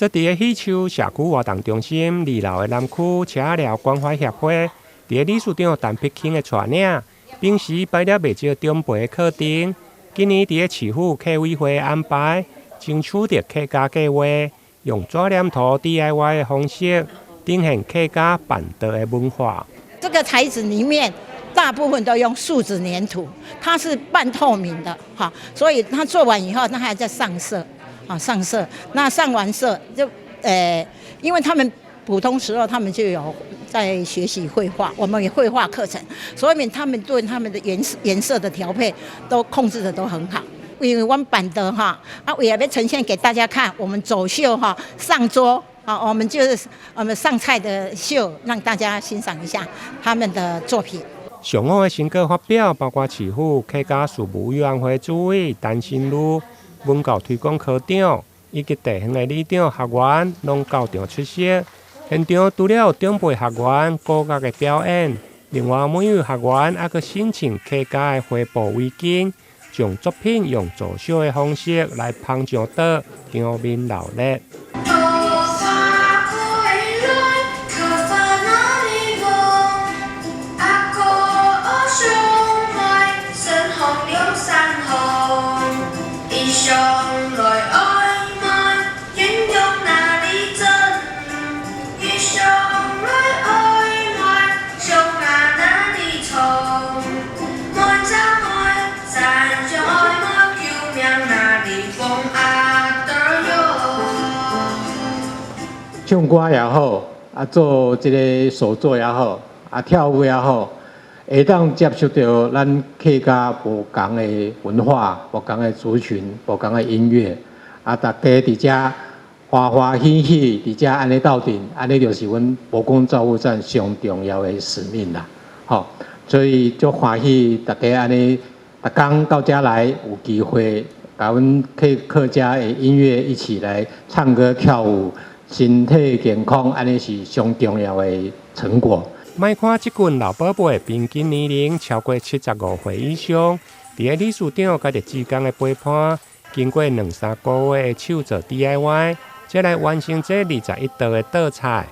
設佇个喜樹社區活動中心二樓的南區車仔寮關懷協會，佇个理事長陳碧卿的帶領，平時擺了袂少長輩的課程。今年佇个市府客委會安排，爭取著客家計畫，用紙黏土 DIY 的方式，呈現客家辦桌的文化。這個材質裡面大部分都用樹脂黏土，它是半透明的，哈，所以它做完以後，它還在上色。啊，上色，那上完色就，因為他們普通時候他們就有在學習繪畫，我們有繪畫課程，所以他們對他們的顏色顏色的調配都控制得都很好。因為阮辦桌哈，啊，為了欲呈現給大家看，我們走秀哈，上桌啊，我們就是我們上菜的秀，讓大家欣賞一下他們的作品。上午的成果發表，包括市府客家事務委員會主委陳新儒、文教推廣科長以及地方的里長學員，攏到場出席。現場除了有長輩學員古樂的表演，另外每位學員猶閣申請客家的花布圍巾，將作品用做秀的方式來捧上桌，場面鬧熱。桃花開來，客發哪裡望？阿哥相愛，身紅兩山紅，一向來愛愛，鴛鴦哪裡爭？一向來愛愛，相愛哪裡從？愛就愛，山上愛愛，救命哪裡風阿得喲？唱歌也好，啊做這个手作也好，啊跳舞也好，會當接觸著咱客家無仝的文化、無仝的族群、無仝的音樂，啊，大家佇遮歡歡喜喜佇遮按呢鬥陣，按呢就是阮伯公照護站上重要的使命啦，吼，所以足歡喜大家按呢，逐工到遮來有機會，共阮客家的音樂一起來唱歌跳舞，身體健康，按呢是上重要的成果。莫看這群老伯伯平均年齡超過75歲以上，佇个理事長佮著志工的陪伴，經過兩三個月的手作 DIY，才來完成這21道的桌菜，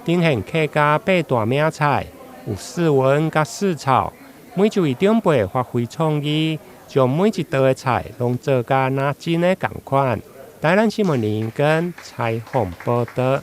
呈現客家八大名菜，有四文佮四草。每一位長輩發揮創意，將每一道的菜攏做甲若真的仝款。台南新聞林根採訪報導。